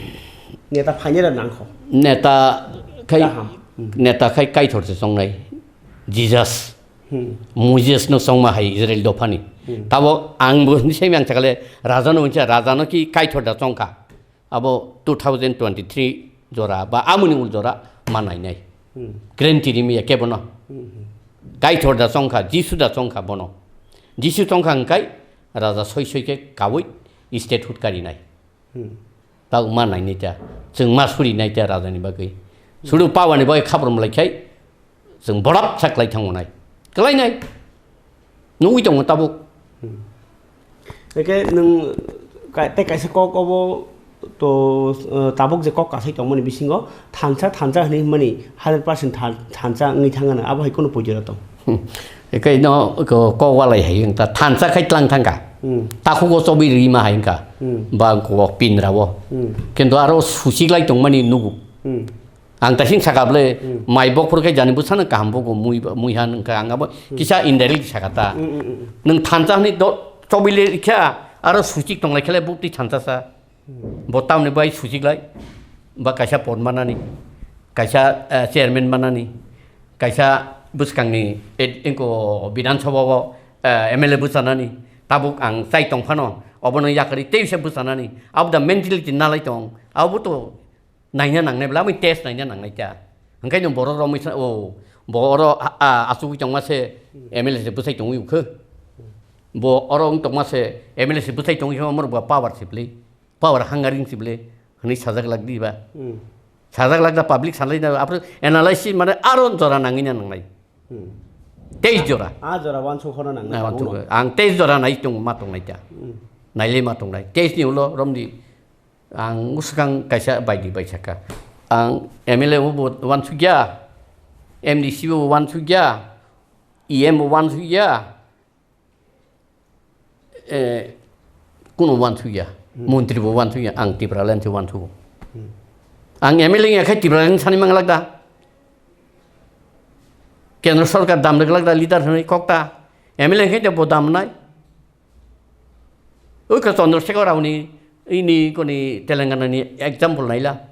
neta phainai da nangkho? Neta khai, kaham. Hmm. Neta khai Kaithor se songnai, Jesus. Hmm. Moses no chongma hai Israel dophani. Hmm. Tabo ang bo hwnwi sai ang sakale raja no hwnsa, raja no ki Kaithor da chongkha. Abo two thousand twenty-three jora ba amoni ul jora ma nainai. Hmm. Guarantee rimi ya kebo no. Hmm, hmm. Kaithor da chongkha, Jisu da chongkha bono. Jisu chongkha hwnkhe raja soi soi khe kawi statehood karinai. Hmm. Tao ma nainai ta, chwng ma suri nai ta raja ni bagwi. Sudu power ni bagwi khabrom lai khai, chwng borok sa klai thango nai. Klai nai. Nugwi tongo tabuk. Hmm. Eke nwng ka-, tei kaisa kok obo to, eh, tabuk je kok kasai tongmani bisingo thansa, thansa hwnwi hwnmani hundred percent than-, thansa wngwi thangano, abo hai kheno poito tong. Hmm. Eke no ko, kok walai hai wng ta thansa khai tlang thangka. Hmm. Takhugo chobi rima hai wngka. Hmm. Ba kok pinra o. Hmm. Kintu aro susiklai tongmani nugo. Hmm. Ang ta sing saka ble, hmm, mai bok phuru khe jani bwsano kaham bogo mui, mui han wngkha ang abo, hmm, kisa indirect saka ta. Hmm, hmm, hmm, hmm. Nwng thansa hwnwi do-, chobi le kha, aro suchik tonglai khe le buk twi thansa sa. Hmm. Bo tamni bai suchik lai, ba kaisa pod manani, kaisa, eh, chairman manani, kaisa bwskangni ed-, engko Bidhan Sabha o, eh, M L A bwchanani, tabuk ang chai tong phano, obono yakarwi tei se bwchanani, abo da mentality nalai tong, abo to naina nangnai bla, amui test naina nangnai ta. Hwnkhe no borok romwi sa, o, bo oro a, a, achugwi tongma se M L A se bwsai tongwi ukhw. Bo oro wng tongma se M L A se bwsai tongwi khe, omor bo power se bwlwi. Power hungering se bwlwi. Hwnwi sajak lak di ba. Hmm. Sajak lak da public sanai da, apre analysis mane aro jora nangina nangnai. Hmm. Teis jora. A jora wansuk hono nangnai. Na, wansuk. Ang teis jora nai tung ma tung nai ta. Hmm. Naile ma tung nai. Teis ni ulo romdi ang uskang kaisa baidi bai saka. Ang M L A bo wansuk ya, M D C bo wansuk ya, E M bo wansuk ya, eh, kuno wansuk ya, hmm, montri bo wansuk ya, ang Tipraland se wansuk. Hmm. Ang M L A ya khai Tipraland sani manglak da. Kendra sorkar dam rwglak da leader hwnwi kok ta. M L A khai bo dam nai. Oi ka Chandrasekhar Rao ni, ini koni Telangana ni example naila.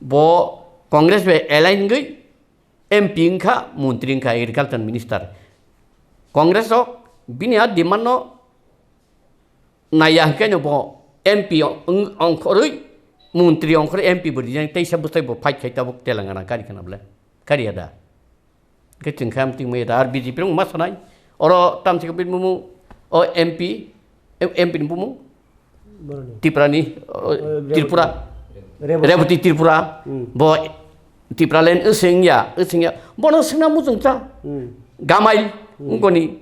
Bo Congress bai align gwi M P wngkha, montri wngkha, agriculture minister. Congress rok bini a demand no naiya hwnkhe no bo M P ong-, ongkhorwi, montri ongkhorwi M P bo rijak, teisa bwsai bo fight khai tabuk Telangana kari khana bwle. Kari ya da? Hwnkhe chwng kha amtwng maya da, ar B J P rok ma sanai. Oro tamsika bini bumung, o M P, M P ni bumung? Boroni. Tiprani, o, O, Reboti. Tripura. Reboti. Reboti Tripura. Hmm. Bo Tipraland wswng ya, wswng ya. Bono swngna muchung cha. Hmm. Gamai, Hmm. wngkoni,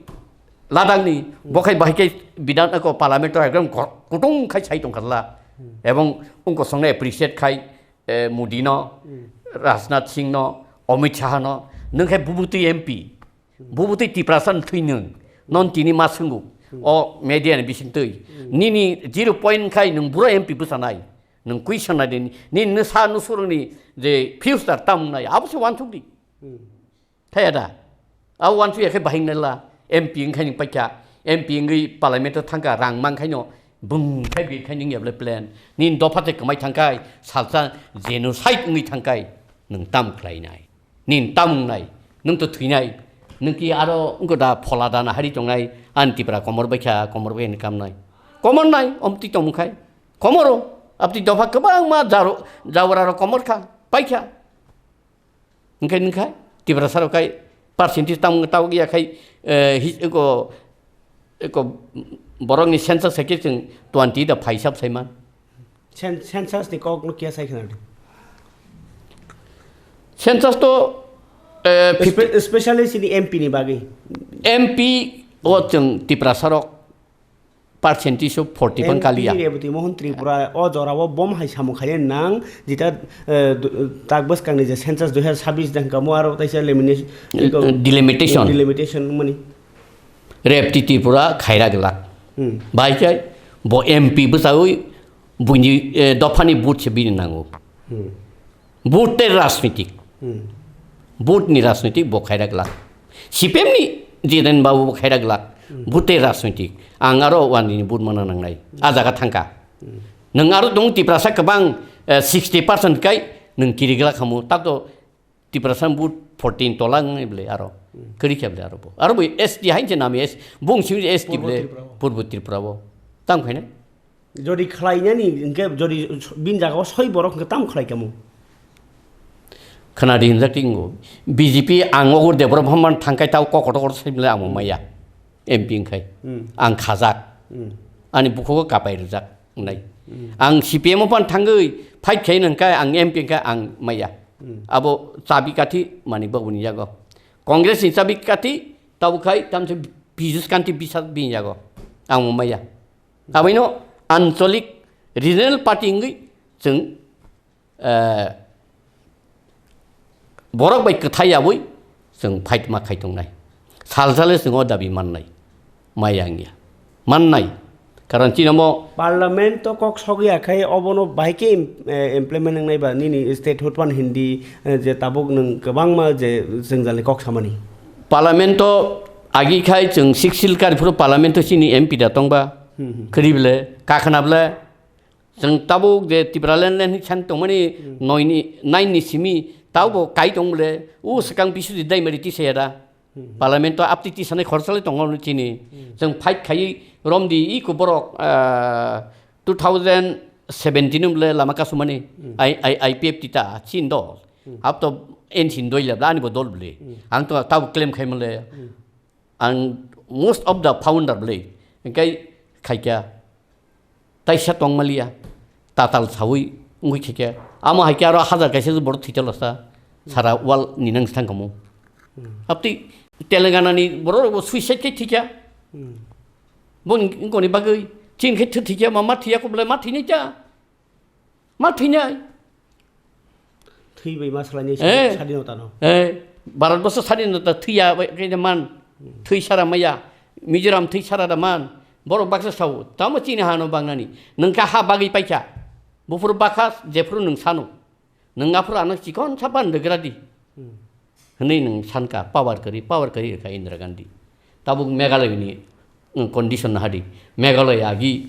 Ladakh ni, Hmm. bo khai bahai khe bidan ako parliament o ekdom ko-, kutung khai sai tongkha la. Hmm. Ebong wngko songno appreciate khai, eh, Modi no, Hmm. Rajnath Singh no, Amit Shah no, nwng khai bubutwi M P, Hmm. bubutwi Tiprasa no thwi nwng, non tini ma swngo, Hmm. o media ni bising twi. Hmm. Nini zero point khai nwng buro M P bwsanai, nwng question nai di, nini nwsa nwswrwng ni je future tam wngnai, abo se wansuk di. Hmm. Thaya da? Abo wansuk ya khe bahing nai la. M P wngkhai nwng paikha. M P wngwi parliament o thangkha, rang mankhaino bung khai bi khai nwng yable plan. Nini dopha tei kwmai thangkhai salsa genocide wngwi thangkhai nwng tam khlainai? Nini tam wngnai? Nwng to thwinai. Nwng ki aro wngkha da phola dana hari tongnai ani Tipra komor baikha, komor bai ni kamnai. Komor nai, omtwi tongmung khai. Komoro, abtwi dopha kwbangma jaro-, jawara rok komor kha, paikha. Hwnkhe, hwnkhe, Tiprasa rok kai percentage tamo tabuk ya khai, eh, hi-, eko, eko borokni census hai khe chwng twenty da phaisap saiman. Cen-, census ni kok no kiya sai khna di? Census to, eh, fifty Espe-, especially sini M P ni bagwi. M P o chwng Tiprasa rok percentage of forty phan M P kaliya. Reboti Mohan Tripura o jora o bom hai samung khaina nang jita, eh, du-, tak bwskang ni je census dui hazar sabbish dang kamo aro taisa lamination, Eh, eh, delimitation. Delimitation mani. Reboti Tripura khaira glak. Hmm. Bai khe bo M P bwsawi buini, eh, dophani vote se bini nango. Hmm. Vote tei rajnitik. Hmm. Vote ni rajnitik bo khaira glak. C P M ni Jiren Babu bo khaira glak. Hmm. Vote tei rajnitik. Ang aro wani ni vote mana nangnai. A jaga thangka. Hmm. Nwng aro dong Tiprasa kwbang, eh, sixty percent kai nwng kiri glak hamu. Tato Tiprasa vote fourteen tola wng ble aro. Hmm. Kiri khe ble aro bo. Aro bo S T hai je nami S, bung sing S T Purbo ble Tripura bo. Purbo Tripura bo. Tam khaina? Jodi khlainani, hwnkhe jodi bini jagao soi borok hwnkhe tamo khlai kamo? Khna di hinjak ti wngo. B J P ang ogur Debbarma Haman thangkai tao kok kotor kotor sai mle ang maya. M P wngkhai. Hmm. Ang khajak. Hmm. Ani bukhugo kapai rwjak wngnai. Hmm. Ang C P M o pan thangwi fight khai nangkai ang M P wngkha ang maya. Hmm. Abo chabi kathi Manik Babu ni yago. Congress ni chabi kathi tabo khai tamse Piyush Kanti bisa bini yago. Ang maya. Aboino ancholik regional party wngwi chwng, eh, borok bai kwthai yaui chwng fight ma khai tongnai. Sal sale chwng o dabi mannai. Maya wngya. Mannai. Karon chini omo Parliament o kok sogwi akhai obono bahai khe im-, eh, implement wngnai ba nini statehood pan hindi, eh, je tabuk nwng kwbangma je jwngjalni kok samani. Parliament o agi khai chwng six seal kari phuru Parliament o chini M P da tongba. Hmm, hmm. Khri ble, kakhna ble, Chwng tabuk je Tipraland len hinwi san tongmani Hmm. noi ni, nine ni simi, tabo kai tong bole, o swkang Biswajit Daimari tisaya da. Hmm. Parliament o apti tisanai khoroksa le tongo chini. Hmm. Chwng fight khaiwi romdi iko borok, ah, two thousand seventeen bole lama kasumani, Hmm. I, I, I P F T ta chin do. Hmm. Hap to N C ni doi le bla ani bo dol bole. Hmm. Ang to tabuk claim khai mole. Hmm. Ang most of the founder bole. Engkai khaikya. Taisa tongmaliya, tatal sawi wngwi khe khe Amo hai khe aro hazar kaisa borok thwi talo sa, sara world ni nang thang kamo. Abtwi Telangana ni borok rok bo suicide khe thikya. Hmm. Bo ni bagwi chin khe thwi thikya ma, ma thwiya ko bole ma thwinai ta. Ma thwinai. Thwi bai ma salai ni Eh. Sadinota no. Eh, Bharat borso sadinota thwiya bai khe man. Thwi sara maya. Mizoram thwi sara da man. Borok baksa sao. Tamo chini hano bangnani. Nang kha ha bagwi paikha. Buphuru bakha jephuru nang sano. Nwng aphuru ano chikon sapan rwgra di. Hmm. Hwnwi nwng sankha, power kwrwi, power kwrwi rwkha Indira Gandhi. Tabuk Meghalaya ni, mm, condition nahadi. Meghalaya agi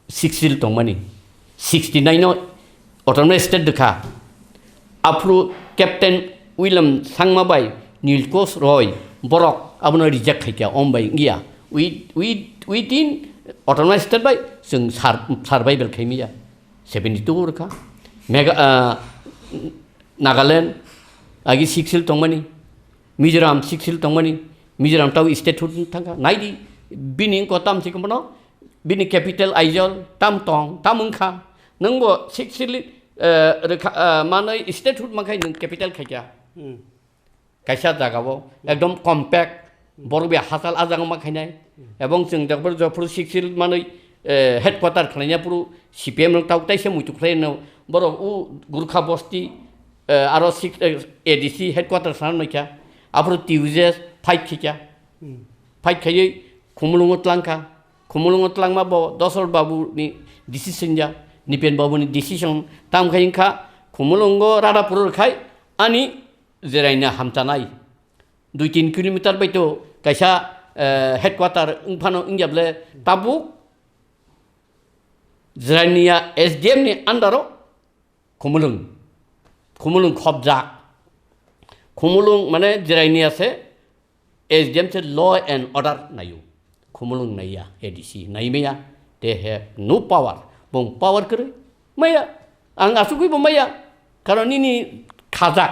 six seal tongmani. Sixty nine no autonomous state rwkha. Aphuru Captain William Sangma bai Nilkos Roy borok abono reject khaikha, om bai wngya. Wi-, wi-, within autonomous state bai chwng sur-, survival khaimaya. Seventy two rwkha. Mega-, ah, Nagaland, agi six seal tongmani, Mizoram six seal tongmani, Mizoram tau statehood thangkha. Naidi, bini wngkha tam se komono, bini capital Aizawl, tam tong, tam wngkha. Nwngbo six seal, eh, rwkha, eh, manwi statehood mankhai nwng capital khaikha. Hmm. Kaisa jagao ekdom compact, borok bai hachal a jaga ma khainai. Ebong chwng jabor jophuru six seal manwi, eh, headquarter khlaina phuru C P M rok tabuk taisa muitu khlaino. Borok u Gurkha Bosti, eh, aro six, eh, A D C headquarter sana noikha. Aphuru T U J S fight khikha. Hmm. Fight khaiwi Khumulwngo tlangkha. Khumulwngo tlangma bo Dosol Babu ni decision ya, Nipen Babu ni decision. Tam khai wngkha Khumulwngo Radhapur rwkhai ani jeraina hamchanai. Dui tin kilometer bai to kaisa, eh, headquarter wngphano wngya ble tabuk Jirania S D M ni under o Khumulwng. Khumulwng khobjak. Khumulwng mane Jirania se S D M se law and order naio. Khumulwng naiya, A D C nai maya. They have no power. Bong power kwrwi. Maya, ang asugwi bo maya, karon nini khajak,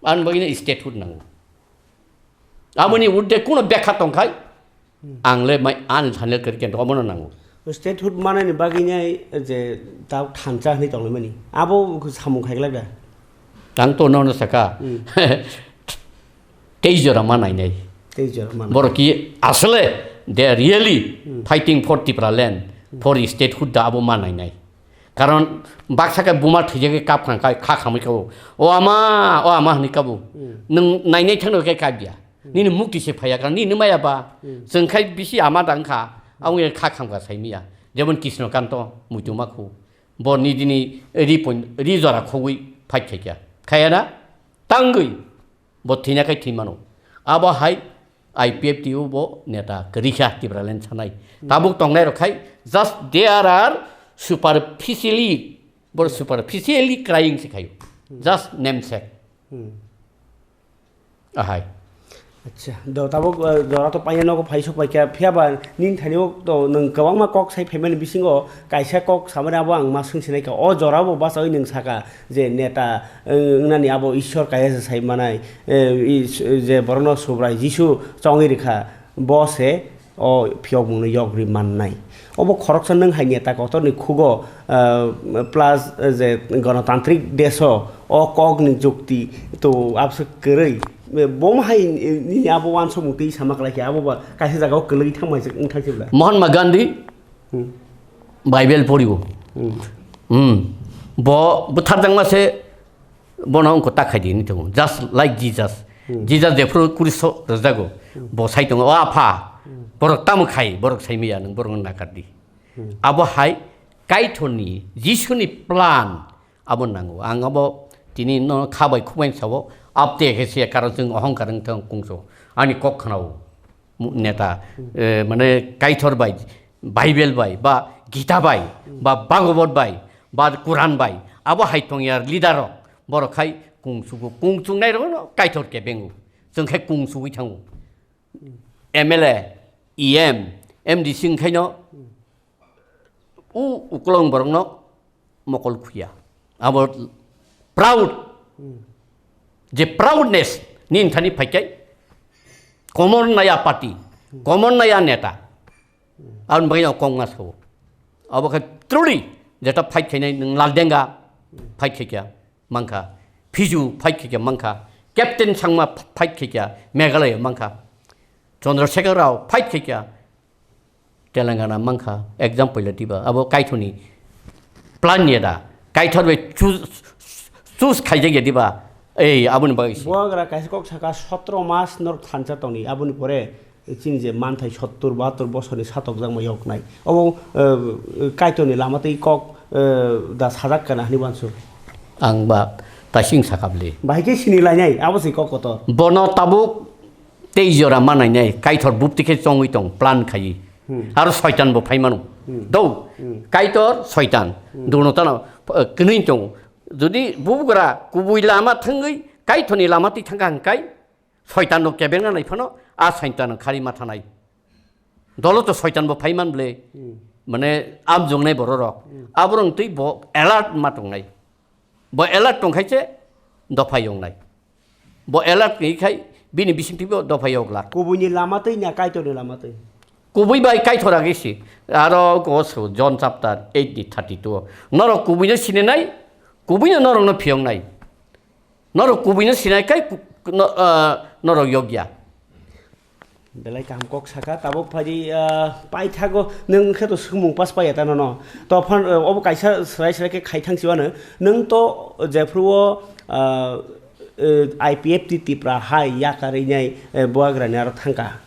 ang bagwi statehood nango. Aboni urde kuno bekha tongkhai, ang le mai, ang thane kari kento omono nango. Statehood manani bagwi nai je ta thansa hwnwi tonglaimani. Abo samung khaiglak da? Ang to nono saka. Hmm. Tei jora ma nainai. Tei jora ma nai. Borok ki asle they are really Hmm. fighting for Tipraland, Hmm. for statehood da abo ma nainai. Karon baksa khe buma thwijagwi kap khang kha, kha khamwi kabo. O ama, o ama hwnwi kabo. Hmm. Nwng nainai thangno khe kap ya. Hmm. Nini mukti se phaiya karon nini maya ba. Hmm. Chwng khai bisi ama dang kha, Hmm. ang kha kham kha sai miya. Jemon Krishna Kanto muitu ma khu. Bo ni dini ri pon-, ri jora khogwi fight khai kha. Khaya na? Tangwi. Bo thwina khai thwi mano. Abo hai I P F T o bo neta kwrwi kha Tipraland sanai. Hmm. Tabuk tongnai rok khai just they are, are superficially, bo superficially crying se khayo. Hmm. Just namesake. Hmm. Ahai. Acha, do tabuk, eh, jora to paina nogo phai sok pai kha, phiya ba nini thani o to nwng kwbangma kok sai phaimani bisingo kaisa kok samani abo ang ma swng sinai kha. O jora bo bachawi nwng saka, je neta, eh, wngnani abo Ishwar kaya se sai manai, eh, is-, je borokno Subrai Jisu chongwi rikha, bo se o phiyokmungno yokri mannai. Obo khoroksa nwng hai neta kotorni khugo, eh, plus, eh, je gonotantrik deso o kokni jukti to abse kwrwi. Bo hai, eh, nini abo wansukmung twi sama kwlai khe abo ba kaisa jagao kwlwi thangmai wng thang se bwla. Mahatma Gandhi Hmm. Bible poriwo. Hmm. Hmm. Bo bwtharjakma se bono wngkha ta khai di hinwi tongo. Just like Jesus. Hmm. Jesus jephru kuri so rwjago. Hmm. Bo sai tongo, "O Apha, Hmm. borok tamo khai, borok sai maya nwng borokno nakar di." Hmm. Abo hai Kaitorni, Jisuni plan abo nango. Ang abo tini no kha bai khuk bai sao, abte khe se karon chwng ohongkar wng thang kungso. Ani kok khnao. Mu-, neta, Hmm. eh, mane Kaitor bai, Bible bai, ba Gita bai, Hmm. ba Bhagavad bai, ba Quran bai, abo hai tongya leader rok, borok khai kung sugo, kung chungnai rok no Kaitor kebengo, chwng khai kung sugwi thango. Hmm. M L A, E M, M D C wng khai no, Hmm. u ukolong borok no mokol khuya. Abo proud. Hmm. Je proudness nini thani phaikai. Komor naya party, Hmm. komor naya neta. Hmm. Aboni bagwi no kongma sao. Abo khe truly jeta fight khainai nwng Laldenga, fight khaikha mankha, Phiju fight khaikha mankha, Captain Sangma fight khaikha Meghalaya mankha, Chandrasekhar Rao fight khaikha Telangana mankha, example diba, abo Kaithorni plan ya da, Kaithor bai choose, choose khaijak ya diba, ei, aboni bagwi se. Buagra kaisa kok saka, sotro mas norok thansa tongni, aboni pore chini je manthai sottur bahattur bosorni satokjakma yoknai. Obo, eh, Kaitorni lama tei kok, eh, da sajak kana hwnwi uansuk. Ang ba tasing sakabli. Bahai khe sini lainai, abo se kok kotor. Bono tabuk tei jora manainai, Kaitor bupti khe chongwi tong, plan khaiwi. Hmm. Aro Soitan bo phai mano. Hmm. Do, Hmm. Kaitor, Soitan. Hmm. Duno tano, eh, kwnwi tongo. Jodi bubugra kubui lama thangwi, Kaitorni lama twi thangkha hwnkai, Soitan no kebengna nai phano, a Soitan no khari ma thanai. Dolo to Soitan bo phai man ble. Hmm. Mane, amjong nai borok rok. Hmm. Aborok twi bo alert ma tongnai. Bo alert tongkhai se dopha yoknai. Bo alert ni khai bini bisingtwi bo dopha yokla. Kubuini lama twi na Kaitorni lama twi? Kubui bai Kaitor agi si. Aro go so John chapter eight ni thirty two. Norok kubuino sininai, kubuino norokno phiyoknai. Norok kubuino sinai kai ku-, no, ah, norok yokya. Belai kaham kok saka, tabuk phaidi, ah, paithago nwng khe to swngmung pas paiya ta nono. To phan, ah, obo kaisa swrai swrai khe khai thang si wano. Nwng to jephru o, ah, eh, I P F T Tipra hai yakarwi nai, eh, buagra ni aro thangka.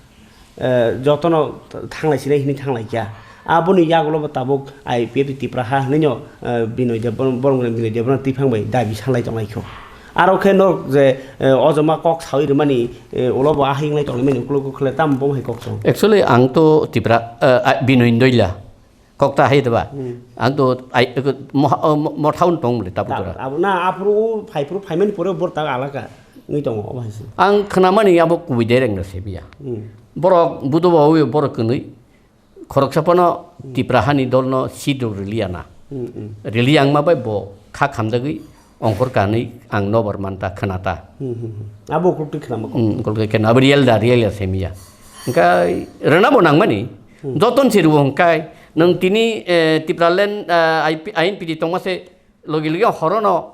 Eh, jotono thanglai sinai hini thanglai kya. Aboni yagulo bo tabuk I P F T Tipra ha hwnwi no, eh, Binoy Deb-, Boromgwrang Binoy Debbarma twiphang bai dabi sanlai tonglaikho. Aro khe norok je, eh, ojoma kok sawi rwmani, eh, ulo bo ahai wnglai tonglaimani ukuluk ukhole tamo bo hai kok chong. Actually, ang to Tipra, eh, a, Binoy Doila, kok ta hai da ba? Hmm. Ang to ai, eh, moha-, oh, mo-, mothaun tong bole tabuk Ta-, tora. Abo na aphuru phaiphuru phaimani pore bor ta alaka wngwi tongo, obo hai se. Ang khnamani abo kubui dereng no se biya. Hmm. Borok budo bo borok kwnwi. Khoroksa phano Hmm. Tipra hani dolno seat rok riliya na. Hmm, hmm. Riliya wngma bai bo kha khamjagwi ongkhor kanwi ang nobar manta khwnata. Hmm, hmm, hmm. Abo ukuluk twi khwnama kok. Hmm, ukuluk twi khwna. Abo real da, real ya semiya. Hwnkhe rwna bo nangmani. Hmm. Joton se rwo hwnkhe nwng tini, eh, Tipraland, eh, I P, I N P T tongma se logi logi horono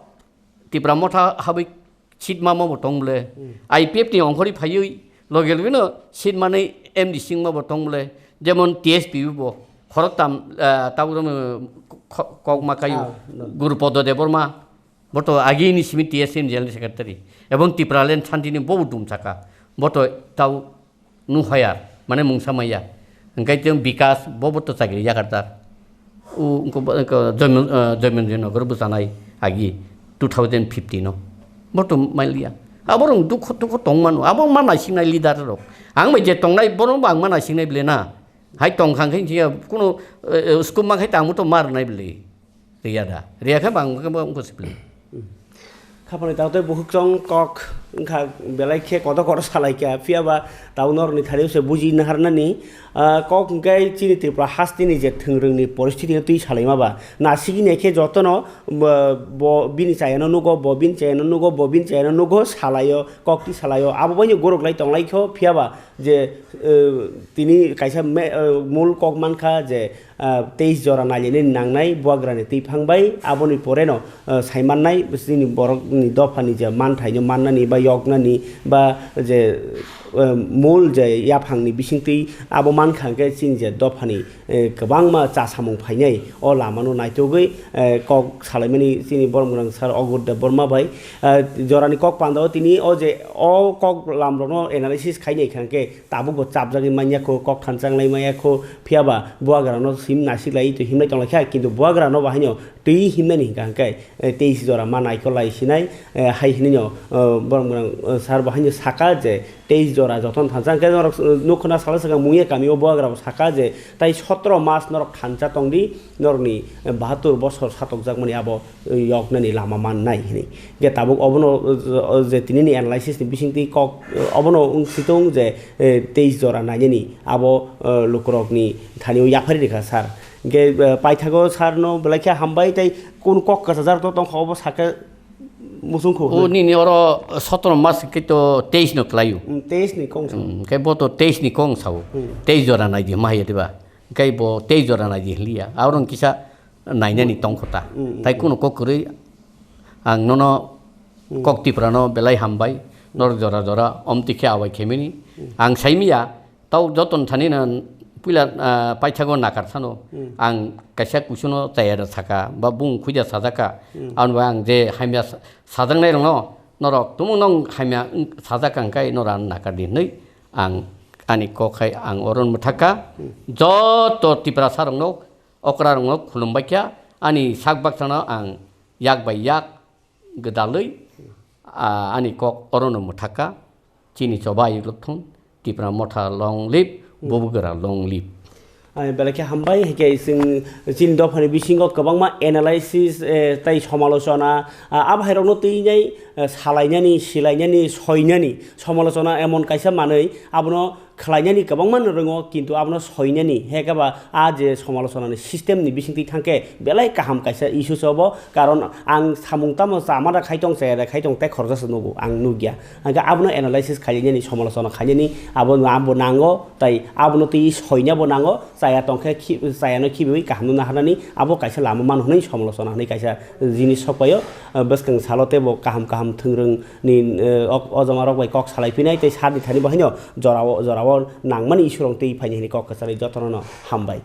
Tipra motha habwi seat mama bo tong bole. Hmm. I P F ni ongkhorwi phaiwi loge loge no seat manwi M D C wngma bo tong bole. Jemon T S P bo khoroktham, ah, tabuk tamo kho-, kok ma kaio. Ah, no. Guru Podo Debbarma, bo to agini simi T S M General Secretary. Ebong Tipraland Shanti ni bo dum saka. Bo to tau Nuhayar, mane mungsa maya. Hingke tei Bikas, bo bo to chakri yakarta. U, wngko bo, wngko Joymo-, eh, Joymonjoi Nogor bwchanai agi two thousand fifteen o. Bo to maliya. Aborok dukho, dukho tongmano. Abo ma naisingnai leader rok. Ang bai je tongnai, borok bo ang ma naisingnai bele na. Hai tongkha hingke hiya kuno, eh, eh, scope ma khai tangmo to ma rwnai bele. Riya da. Riya khe bang khe bo wngkha sipli. Khapani tao tei bukhuk chong kok wngkha belai khe kotor kotor salai kha. Phiya ba tao norokni thani se buji naharnani, ah, kok hwnkhe chini Tripura hasteni je thwngrwngni poristiti no twi salaima ba. Nasigini khe jotono, bo, bo bini chayano nugo, bo bini chayano nugo, bo bini chayano nugo, salaio, kok twi salaio. Abo bai no gorok lai tong lai kho. Phiya ba je, eh, tini kaisa me-, eh, mul kok mankha je, ah, teis jora nailainani nangnai buagrani twiphang bai, aboni poreno, ah, saimannai chini borokni dophani je manthaino mannani ba yoknani ba je, eh, mul je yaphangni bisingtwi abo mankha hwnkhe chini je dophani, eh, kwbangma chasamung phainai o lamano naitugwi, eh, kok salaimani chini borok mwrang sir Ogur Debbarma bai, eh, jorani kok pandao tini o je o kok lamrokno analysis khainai kha hwnkhe tabukbo chapjagwi manya kho, kok thansa wnglai manya kho, phiya ba buagrano sim nasiklai twi himlai tonglaikha, kintu buagrano bo haino twi himnani hwnkha hwnkhe, eh, teis jora ma naikolai sinai, eh, hai hinwi no, eh, borok mwrang, eh, sir bo haino saka je teis jora jotono thansa hwnkhe norok, eh, nukhuna sala swkang Muiya kamio buagrabo saka je tai sotro mas norok thansa tongdi, norokni, eh, bahattur bosor satokjakmani abo yoknani lama mannai hinwi. Hingke tabuk obono, o, o, je tinini analysis ni bisingtwi kok, o, obono wng sitong je, e, teis jora nainani abo, o, lukurokni thani o yaphari rikha sir. Hingke, e, paithago sir no belai khe hambai tei kunu kok kwchajak to tongkha obo sakhe muchung kho O hwnwi. Nini oro sotoro mas hingke to teis no kwlaio. Mm, teis ni kong sa. Mm, hingke bo to teis ni kong sao. Mm. Teis jora naidi ma haiya diba? Hingke bo teis jora naidi hinliya. Aborong kisa nainani tongkho ta. Mm, mm, Tai mm. Kuno kok kwrwi Ang nono kok Tipra no belai hambai, nor jora jora omtwi khe awai khe mini. Ang sai miya, tau joton thani na puila, ah, paithago nakar sano. Ang kaisa kusuno chaya da saka, ba bung khuja sajaka. Ang ba ang je hamya sa-, sajaknai rokno, norok tumung nong hamya wng-, sajak ang kai nora nakar di hinwi ang ani kok hai ang oron mwthaka. Joto Tiprasa rokno, okra rokno khulumbai kha, ani sak baksano ang yak bai yak gwdalwi, ah, ani kok orono mwthaka, chini choba ayuk thun, Tipra Motha long live, Bubagra long live. Ai, belai khe hambai, hai khe chwng chini dophani bisingo kwbangma analysis, eh, tei somalochona, ah, abo hai rokno twi nai, eh, salainani, silainani, soinani somalochona emon kaisa manwi abono khlainani kwbangma no rwngo, kintu abono soinani, hai khe ba a je somalochonani system ni bisingtwi thangkhe belai kaham kaisa issue se obo, karon ang samung tamo chama da khai tong, chaya da khai tong, tei khoroksa se nugo, ang nukya. Hingkhe abono analysis khainani, somalochona khainani, abo, abo nango, tai abono twi soina bo nango, chaya tongkhe khi-, chayano khibiwi kaham no naharnani, abo kaisa lama mano hwnwi somalochona hwnwi kaisa jinis sokpaio, ah, bwskang salo teibo kaham kaham thwngrwng ni, eh, ok-, ojama rok bai kok salai phinai tei sadi thani bo haino jorao, jorao nangmani issue rok twi phaini hwnwi kok kwcharwi jotono no hambai.